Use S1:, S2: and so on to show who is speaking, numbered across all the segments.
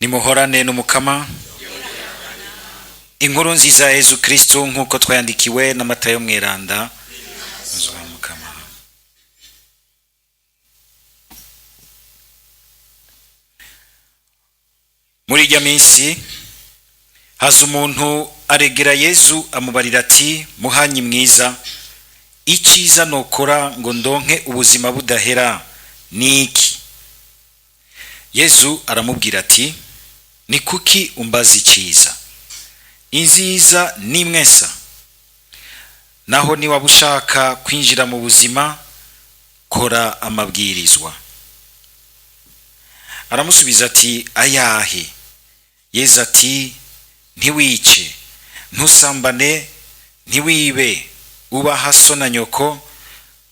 S1: Nimuhorane n'Umukama. Inkuru nziza ya Yezu Kristo nk'uko twayandikiwe na Matayo mweranda. Mukama. Muri irya minsi haza umuntu aregera Yezu amubarira ati: "Muhanyi mwiza, icyiza nokora ngo ndonke ubuzima budahera ni iki?" Yezu aramubwira ati: "Ni kuki umbaza icyiza? Inziza ni imwe nsa. Naho niwaba ushaka kwinjira mu buzima, kora amabwirizwa." Aramusubiza ati: "Ayahe?" Yezu ati: "Ntiwice, ntusambane, ntiwibe, ubaha so na nyoko,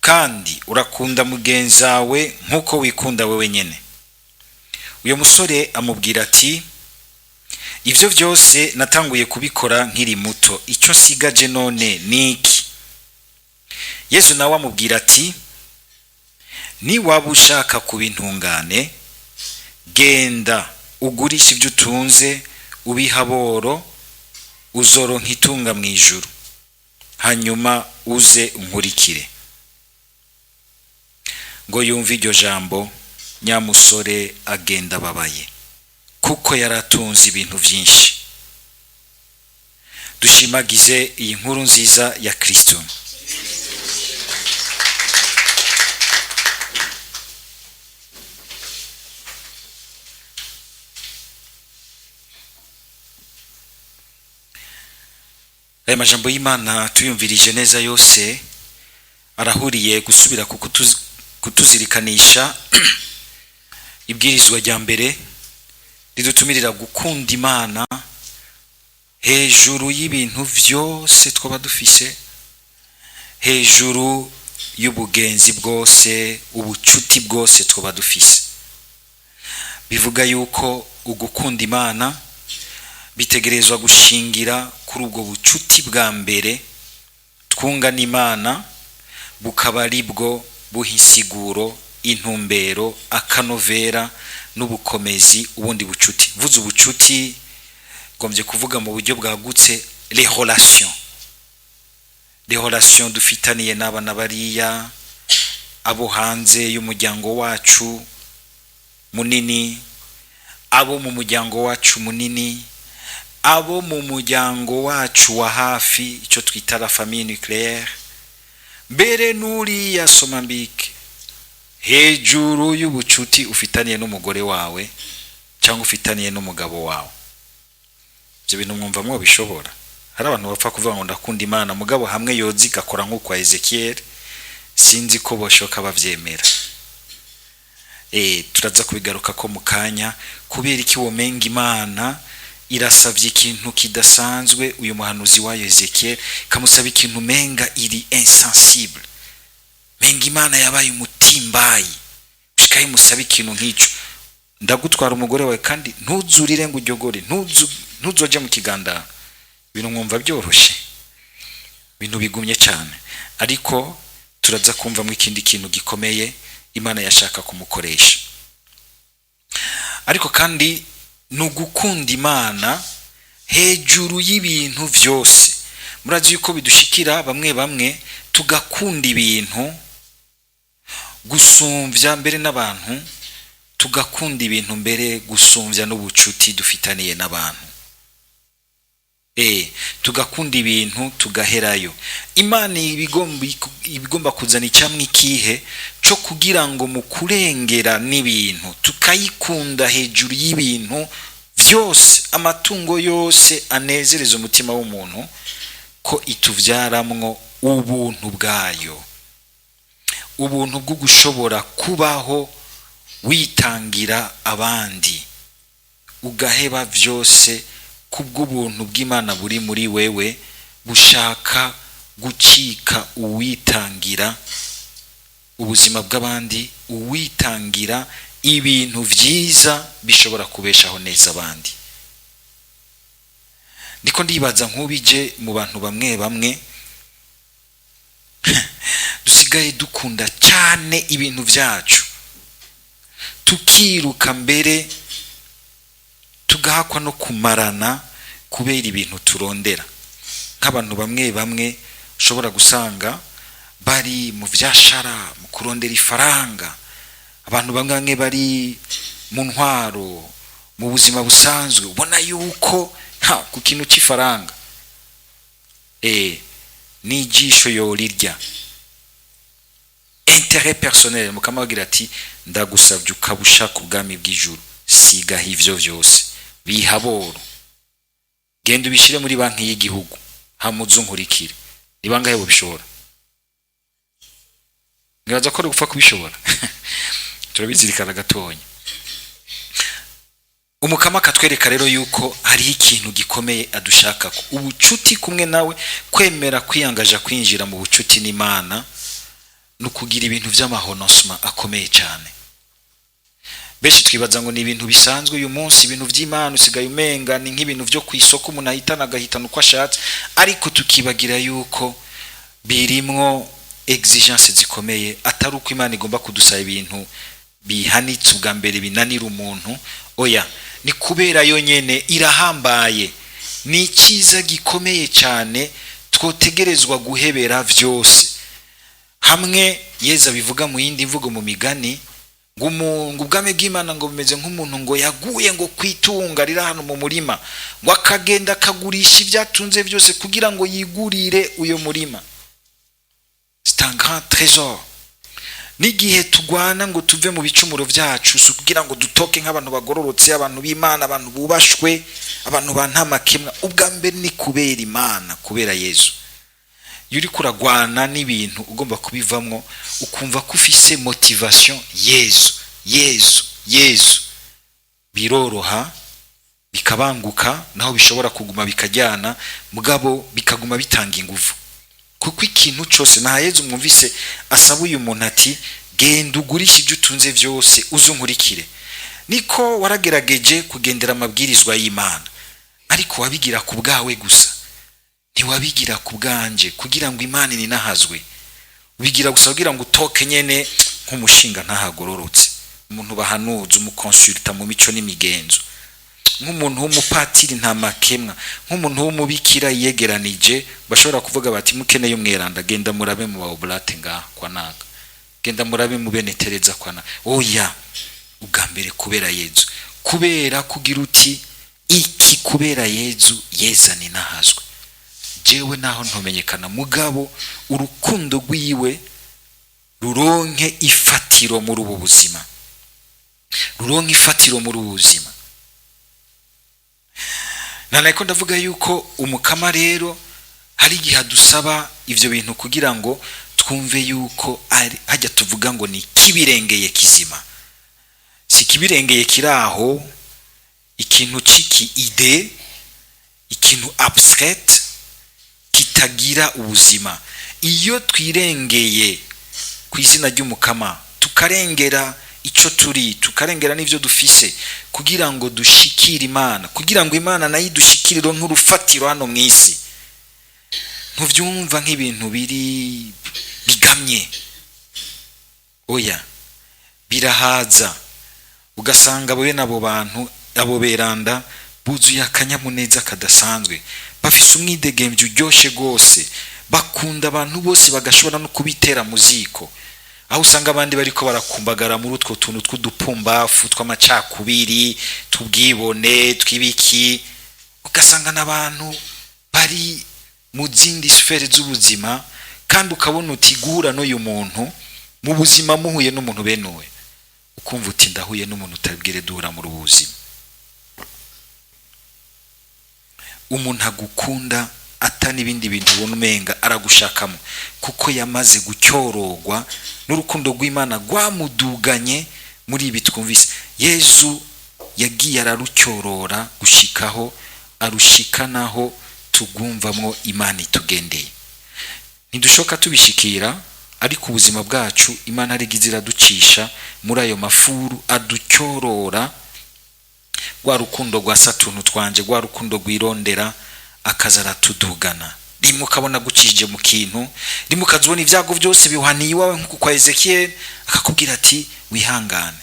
S1: kandi urakunda mugenzawe nk'uko wikunda wewe nyene." Uyo musore amubwira ati: "Ivyo vyose natanguye kubikora nkiri muto, icyo nsigaje none ni iki?" Yezu nawe amubwira ati: "Niwaba ushaka kuba intungane, genda ugurishe ibyo utunze ubihe aboro, uzoronka itunga mu ijuru, hanyuma uze unkurikire." Ngo yumve iryo jambo, nyamusore agenda ababaye, kuko yari atunze ibintu byinshi. Dushimagize iyi nkuru nziza ya Kristo. Aya majambo y'Imana tuyumvirije neza yose arahuriye gusubira ku kutuzirikanisha ibwirizwa rya mbere ridutumirira gukunda Imana hejuru y'ibintu vyose twaba dufise, hejuru y'ubugenzi bwose, ubucuti bwose twaba dufise. Bivuga yuko ugukunda Imana bitegerezwa gushingira kuri ubwo bucuti bwa mbere twunga n'Imana, bukaba ari bwo buha insiguro, intumbero, akanovera n'ubukomezi ubundi bucuti. Mvuze ubucuti ngombye kuvuga mu buryo bwagutse les relations, les relations dufitaniye n'aba na bariya, abo hanze y'umuryango wacu munini, abo mu muryango wacu munini, abo mu muryango wacu wa hafi, icyo twita la famille nucléaire, mbere n'uriya somambike, hejuru y'ubucuti ufitaniye n'umugore wawe cyangwa ufitaniye n'umugabo wawe. Ibyo bintu mwumva mwobishobora? Hari abantu bapfa kuvuga ngo ndakunda Imana, mugabo hamwe yoza igakora nk'uko Ezekiel, sinzi ko boshoka bavyemera. Turaza kubigaruka ko mu kanya. Kubera iki womenga Imana irasavye ikintu kidasanzwe uyu muhanuzi wayo Ezekiel, kamusaba ikintu menga iri insensible, menga Imana yabaye umutimbayi, gushika imusaba ikintu nk'ico: "Ndagutwara umugore wawe, kandi ntuzurire ngo ujyogore, ntuzoje mu kigandaro." Ibintu mwumva byoroshe, ibintu bigumye cyane, ariko turaza kumvamo ikindi kintu gikomeye Imana yashaka kumukoresha. Ariko kandi ni ugukunda Imana hejuru y'ibintu vyose. Murazi yuko bidushikira bamwe bamwe tugakunda ibintu gusumvya mbere n'abantu, tugakunda ibintu mbere gusumvya n'ubucuti dufitaniye n'abantu. Tugakunda ibintu tugaherayo. Imana ibigomba kuzana icamwa ikihe co kugira ngo mu kurengera n'ibintu tukayikunda hejuru y'ibintu vyose, amatungo yose anezereza umutima w'umuntu, ko ituvyaramwo ubuntu bwayo, ubuntu bwo gushobora kubaho witangira abandi, ugaheba vyose kubw'ubuntu bw'Imana buri muri wewe, bushaka gucika uwitangira ubuzima bw'abandi, uwitangira ibintu vyiza bishobora kubeshaho neza abandi. Ndiko ndibaza nk'ubije mu bantu bamwe bamwe dusigaye dukunda cyane ibintu vyacu, tukiruka mbere Tugahakwa no kumarana kubera ibintu turondera, nk'abantu bamwe bamwe ushobora gusanga bari mu vyashara, mu kurondera ifaranga, abantu bamwe bamwe bari mu ntwaro, mu buzima busanzwe, ubona yuko ha ku kintu cy'ifaranga n'ijisho yorirya, intérêt personnel. Mukamabwira ati: "Ndagusabye ukabusha ku bwami bw'ijuru, sigaho ivyo vyose, bihaboro, genda ubishire muri banki y'igihugu, hamuze unkurikire." Ni bangahe bobishobora? Ngibaza ko ari gupfa kubishobora. Turabizirikana gatonya. Umukama akatwereka rero yuko hariho ikintu gikomeye adushakako: ubucuti kumwe nawe. Kwemera kwiyangaja kwinjira mu bucuti n'Imana ni ukugira ibintu vy'amahononsema akomeye cyane. Benshi twibaza ngo ni ibintu bisanzwe. Uyu munsi ibintu by'Imana usigaye umenga ni nk'ibintu byo ku isoko, umuntu ahitana agahitana uko ashatse, ariko tukibagira yuko birimwo exigence zikomeye. Atari uko Imana igomba kudusaba ibintu bihanitse ubwa mbere binanira umuntu, oya, ni kubera yo nyene irahambaye, ni icyiza gikomeye cyane twotegerezwa guhebera vyose. Hamwe Yeza bivuga mu yindi mvugo mu migani ngo ubwami bw'Imana ngo bumeze nk'umuntu ngo yaguye ngo kwitunga riri hano mu murima, ngo akagenda akagurisha ibyo atunze byose kugira ngo yigurire uyo murima. C'est un grand trésor. N'igihe tugwana ngo tuve mu bicumuro byacu, si ukugira ngo dutoke nk'abantu bagororotse, abantu b'Imana, abantu bubashwe, abantu ba ntamakemwa. Ubwa mbere ni kubera Imana, kubera Yezu. Iyo uriko uragwana n'ibintu ugomba kubivamwo, ukumva ko ufise motivation Yezu, Yezu, Yezu, biroroha, bikabanguka. Naho bishobora kuguma bikajyana, mugabo bikaguma bitanga inguvu, kuko ikintu cyose nta Yezu mwumvise asaba uyu muntu ati: "Genda ugurishe ibyo utunze byose, uze unkurikire." Niko waragerageje kugendera amabwirizwa y'Imana, ariko wabigira ku bwawe gusa, ntiwabigira ku bwanje kugira ngo Imana ininahazwe. Ubigira gusa kugira ngo utoke nyene nk'umushinga ntahagororotse, umuntu bahanuza, umukonsulta mu mico n'imigenzo, nk'umuntu w'umupatiri nta makemwa, nk'umuntu w'umubikira yiyegeranije. Bashobora kuvuga bati: "Mukeneye umweranda, genda murabe mu ba oblates ngaha kwa naka, genda murabe mu bene Tereza kwa naka." Oya, ubwa mbere kubera Yezu, kubera kugira uti: "Iki kubera Yezu, Yeza ninahazwe, jewe naho ntomenyekana, mugabo urukundo rwiwe ruronke ifatiro muri ubu buzima, ruronke ifatiro muri ubu buzima." Nanako ndavuga yuko Umukama rero hari igihe adusaba ivyo bintu kugira ngo twumve yuko ari hajya tuvuga ngo ni kibirengeye kizima, si kibirengeye kiraho, ikintu ciki idée, ikintu abstrait kitagira ubuzima. Iyo twirengeye ku izina ry'Umukama, tukarengera ico turi, tukarengera n'ivyo dufise kugira ngo dushikire Imana, kugira ngo Imana nayo idushikire nk'urufatiro hano mu isi, ntuvyumva nk'ibintu biri bigamye, oya, birahaza. Ugasanga bene abo bantu, abo beranda, buzuye akanyamuneza kadasanzwe, bafise umwidegemvyo uryoshe rwose, bakunda abantu bose, bagashobora no kubitera mu ziko, aho usanga abandi bariko barakumbagara muri utwo tuntu tw'udupumbafu, tw'amacakubiri, tw'ubwibone, tw'ibiki. Ugasanga n'abantu bari mu zindi sphères z'ubuzima, kandi ukabona uti guhura n'uyu muntu mu buzima, muhuye n'umuntu benuwe, ukumva uti: "Ndahuye n'umuntu utabwire duhura muri ubu buzima." Umuntu agukunda ata n'ibindi bintu ubona umenga aragushakamo, kuko yamaze gucyorogwa n'urukundo rw'Imana rwamuduganye muri ibi twumvise. Yezu yagiye ararucyorora gushikaho arushikanaho tugumvamwo Imana itugendeye. Ntidushoka tubishikira, ariko ubuzima bwacu Imana arigize iraducisha muri ayo mafuru, aducyorora rwa rukundo rwa satuntu twanje, rwa rukundo rwirondera, akaza aratudugana. Rimwe ukabona gucishije mu kintu, rimwe ukaza ubona ibyago byose bihwaniye iwawe, nk'uko kwa Ezekiel, akakubwira ati: "Wihangane."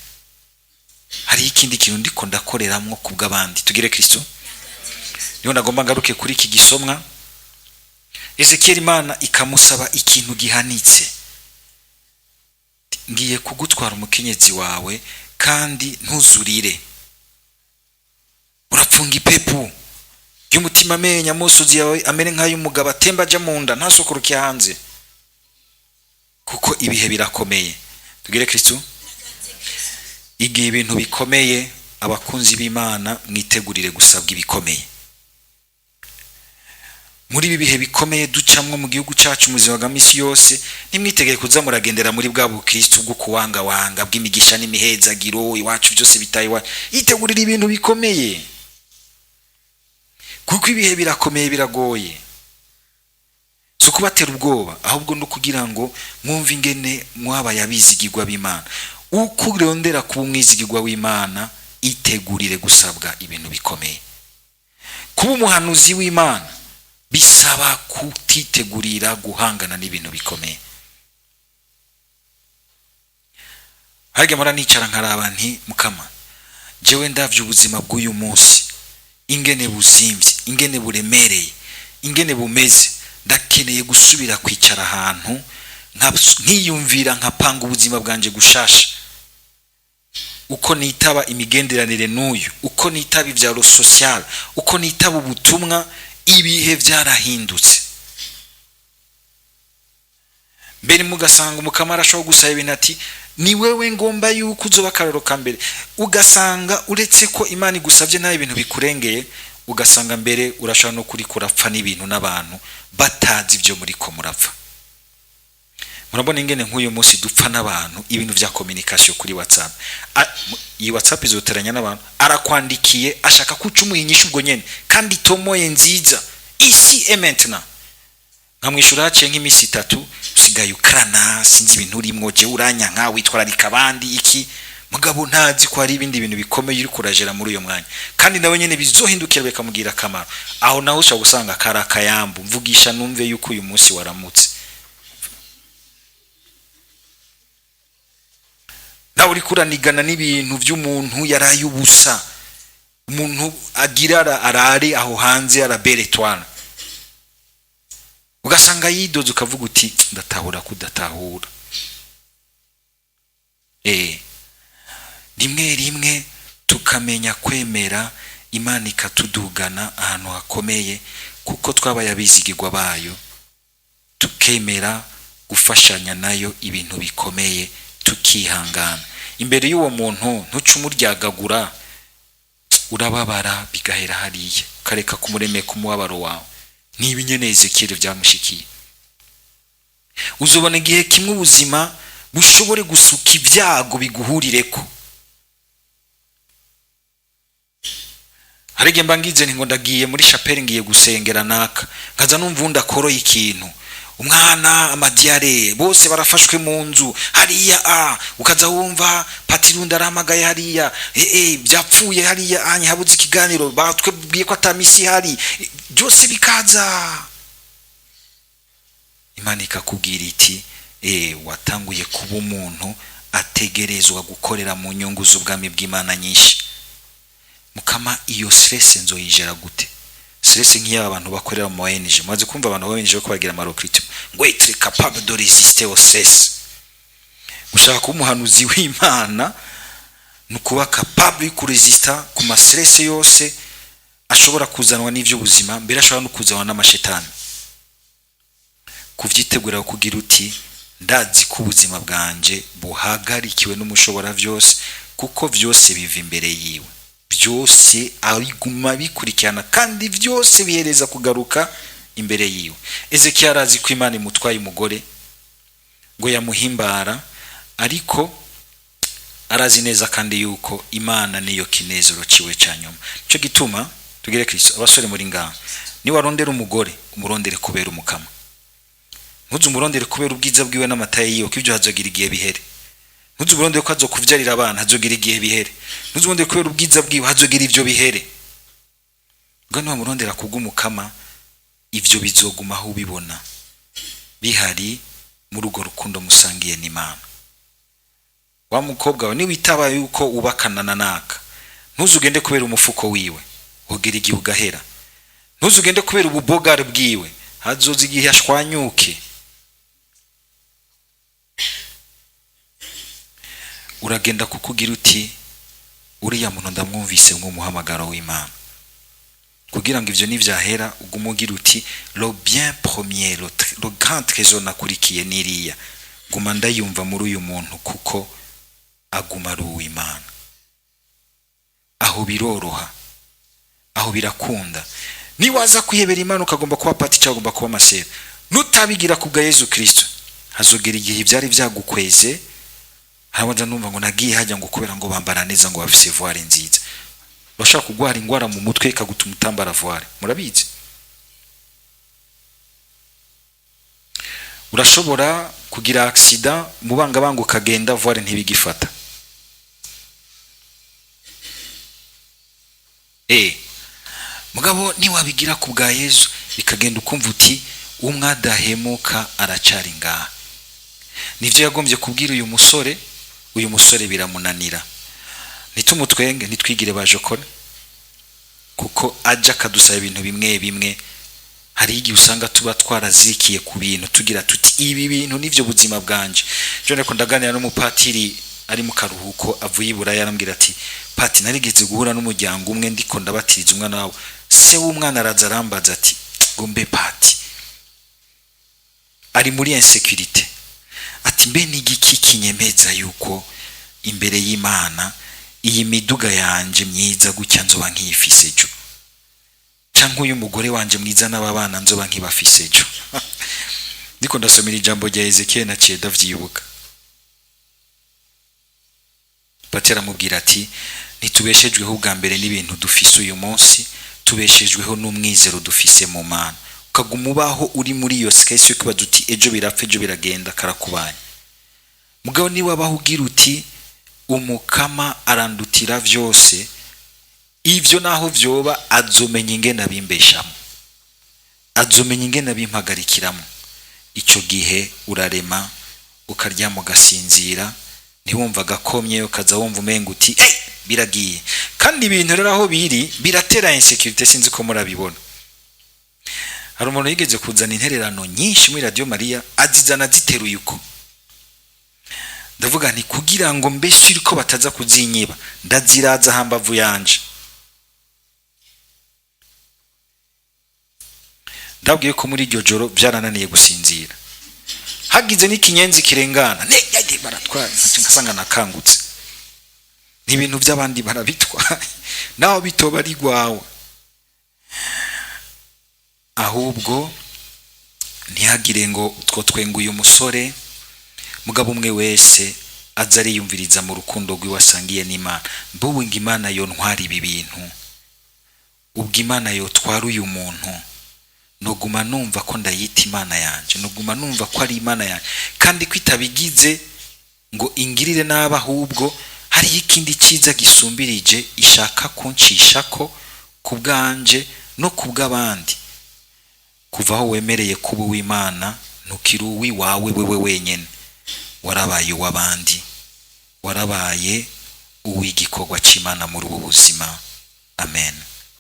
S1: Hariho ikindi kintu ndiko ndakoreramwo kubw'abandi. Tugire Kristo. Niho nagomba ngaruke kuri iki gisomwa. Ezekiel, Imana ikamusaba ikintu gihanitse: ngiye kugutwara umukenyezi wawe, kandi ntuzurire, urapfunga ipepu ry'umutima, amenyo, amosozi yawe amere nk'ay'umugabo atemba aja mu nda, ntasokoroke hanze, kuko ibihe birakomeye. Tugire Kristo. Igihe ibintu bikomeye, abakunzi b'Imana, mwitegurire gusabwa ibikomeye muri ibi bihe bikomeye ducamwo mu gihugu cyacu, mu buzima bwa misi yose. Ntimwitegeye kuza muragendera muri bwa bukristu bwo kuwangawanga, bw'imigisha n'imihezagiro, iwacu byose bitaye iwacu. Yitegurira ibintu bikomeye, kuko ibihe birakomeye, biragoye. Si ukubatera ubwoba, ahubwo no kugira ngo mwumve ingene mwabaye abizigirwa b'Imana. Uko urondera kuba umwizigirwa w'Imana, itegurire gusabwa ibintu bikomeye. Kuba umuhanuzi w'Imana bisaba kutitegurira guhangana n'ibintu bikomeye. Harya mpora nicara nkaraba nti: "Mukama, jewe ndavye ubuzima bw'uyu munsi, ingene buzimvye, ingene buremereye, ingene bumeze, ndakeneye gusubira kwicara ahantu nkiyumvira, nkapanga ubuzima bwanje gushasha, uko nitaba imigenderanire n'uyu, uko nitaba ivyaro social, uko nitaba ubutumwa. Ibihe byarahindutse." Mbere mugasanga Umukama arashobora gusaba ibintu, ati: "Ni wewe ngomba yuko uzoba akararo ka mbere." Ugasanga uretse ko Imana igusabye nawe ibintu bikurengeye, ugasanga mbere urashobora no kuri kurapfa n'ibintu n'abantu batazi ibyo muri ko murapfa. Murabona ingene nk'uyu munsi dupfa n'abantu ibintu vya communication kuri WhatsApp. Iyi WhatsApp izoteranya n'abantu. Arakwandikiye, ashaka ko uca umuha inyishu ubwo nyene, kandi itomoye, nziza, ici et maintenant. Nkamwishura haciye nk'iminsi 3, usigaye ukarana, sinzi ibintu urimwo, jewe uranyanka, witwararika abandi iki. Mugabo ntazi ko hari ibindi bintu bikomeye uri kurajera muri uyo mwanya, kandi nawe nyene bizohindukira bikamugira akamaro. Aho naho ushobora gusanga kari akayambu: "Mvugisha numve yuko uyu munsi waramutse." Nawe uriko uranigana n'ibintu by'umuntu yaraye ubusa, umuntu agira arare aho hanze araberetwana, ugasanga yidoze, ukavuga uti: "Ndatahura kudatahura." Rimwe rimwe tukamenya kwemera Imana ikatudugana ahantu hakomeye, kuko twabaye abizigirwa bayo, tukemera gufashanya nayo ibintu bikomeye, tukihangana imbere y'uwo muntu. Ntuce umuryagagura, urababara bigahera hariya, ukareka kumuremeka umubabaro wawe. Niba inyene Ezekiyeli byamushikiye, uzobona igihe kimwe ubuzima bushobore gusuka ibyago biguhurireko. Hari igihe mba ngize nti ngo ndagiye muri chapelle, ngiye gusengera naka, nkaza numva undi akoroye ikintu, umwana amadiyare, bose barafashwe mu nzu hariya, a ukaza wumva patirundi arahamagaye hariya, byapfuye hariya, anye habuze ikiganiro, batwebwiye ko atamisi ihari, byose bikaza. Imana ikakubwira iti: "Watanguye kuba umuntu ategerezwa gukorera mu nyungu z'ubwami bw'Imana nyinshi." Mukama, iyo stress nzoyijera gute? Stress nk'iyo abantu bakorera mu ONG, mumaze kumva abantu ba ONG ko bagira ama recrutement ngo être capable de résister au stress. Gushaka kuba umuhanuzi w'Imana ni ukuba capable yo kuresista ku ma stress yose ashobora kuzanwa n'ivy'ubuzima, mbere ashobora no kuzanwa n'amashetani. Kuvyitegura, kugira uti: "Ndazi ko ubuzima bwanje buhagarikiwe n'Umushobora vyose, kuko vyose biva imbere yiwe, byose abiguma bikurikirana, kandi byose bihereza kugaruka imbere yiwe." Ezekiel arazi ko Imana imutwaye umugore ngo yamuhimbara, ariko arazi neza kandi yuko Imana niyo kinezero ciwe ca nyuma. Nico gituma, tugire Kristo, abasore muri ngaha, niwarondera umugore, umurondere kubera Umukama. Ntuze umurondere kubera ubwiza bwiwe n'amataye yiwe, ko ibyo hazogira igihe bihere. Ntuze umurondere ko azokuvyarira abana, hazogira igihe bihere. Ntuze umurondere kubera ubwiza bwiwe, hazogira ivyo bihere. Ubwo niwamurondera kubw'Umukama, ivyo bizogumaho ubibona bihari muri urwo rukundo musangiye n'Imana. Wa mukobwa we, niwitaba yuko ubakana na naka, ntuzugende kubera umufuko wiwe, ugira igihe ugahera. Ntuzugende kubera ububogari bwiwe, hazoza igihe ashwanyuke. Uragenda kukugira uti uriya muntu ndamwumvise nk'umuhamagaro w'Imana, kugira ngo ivyo nivyahera ugume ugira uti le bien premier, le grand trésor nakurikiye niriya, guma ndayumva muri uyu muntu kuko aguma ari uw'Imana. Aho biroroha, aho birakunda. Niwaza kwihebera Imana ukagomba kuba pati cyangwa ugomba kuba masera, nutabigira kubwa Yezu Kristo, hazogera igihe ivyari vyagukweze. Harabanza numva ngo nagiye hajya ngo kubera ngo bambara neza, ngo bafise voile nziza. Bashaka kugwara ingwara mu mutwe ikagutuma utambara voile, murabizi. Urashobora kugira accident mu bangabanga ukagenda voile ntibigifata. Mugabo niwabigira ku bwa Yezu bikagenda ukumva uti umwadahemuka aracari ngaha. Nivyo yagombye kubwira uyu musore, uyu musore biramunanira. Nitumutwenge, nitwigire bajokone, kuko aja akadusaba ibintu bimwe bimwe. Hari igihe usanga tuba twarazikiye ku bintu tugira tuti ibi bintu nivyo buzima bwanje. Je ndiko ndaganira n'umupatiri ari mu karuhuko avuye i Buraya, arambwira ati pati narigeze guhura n'umuryango umwe ndiko ndabatiriza umwana wabo, se w'umwana araza arambaza ati ngo mbe pati ari muri insécurité, ati mbe n'igiki kinyemeza yuko imbere y'Imana iyi miduga yanje myiza gutya nzoba nkiyifise ejo, canke uyu mugore wanje mwiza n'ababana nzoba nkibafise ejo. Ndiko ndasomera ijambo rya Ezekiel naciye ndavyibuka. Pati aramubwira ati ntitubeshejweho ubwa mbere n'ibintu dufise uyu munsi, tubeshejweho n'umwizero dufise mu Mana. Ukaguma ubaho uri muri iyo stress yo kwibaza uti ejo birapfa, ejo biragenda, karakubanye. Mugabo niba abaho ugira uti umukama arandutira vyose, ivyo naho vyoba azomenya ingene abimbeshamo, azomenya ingene abimpagarikiramo. Ico gihe urarema ukaryama ugasinzira, ntiwumva agakomye, ukaza wumva umenga uti hey, biragiye. Kandi ibintu rero aho biri biratera insécurité, sinzi ko murabibona. Hari umuntu yigeze kuzana intererano nyinshi muri Radio Maria, azizana ziteruye uko. Ndavuga nti kugira ngo mbe sûr ko bataza kuzinyiba, ndaziraza hambavu yanje. Ndabwiye ko muri iryo joro byarananiye gusinzira, hagize n'ikinyenzi kirengana ne baratwara, ngasanga nakangutse. Ni ibintu by'abandi barabitwaye, naho bitoba ari gwawe. Ahubwo ntihagire ngo two twenguye umusore, mugabo umwe wese aza ariyumviriza mu rukundo rwiwe asangiye n'Imana. Mbuwe ngo Imana yontwara ibi bintu, ubwo Imana yotwara uyu muntu, noguma numva ko ndayita Imana yanje, noguma numva ko ari Imana yanje, kandi ko itabigize ngo ingirire nabi, ahubwo hariho ikindi cyiza gisumbirije ishaka kuncisha ko ku bwanje no ku bw'abandi. Kuva aho wemereye kuba uw'Imana, ntukiri uw'iwawe wewe wenyene, warabaye uw'abandi, warabaye uw'igikorwa c'Imana muri ubu buzima. Amen.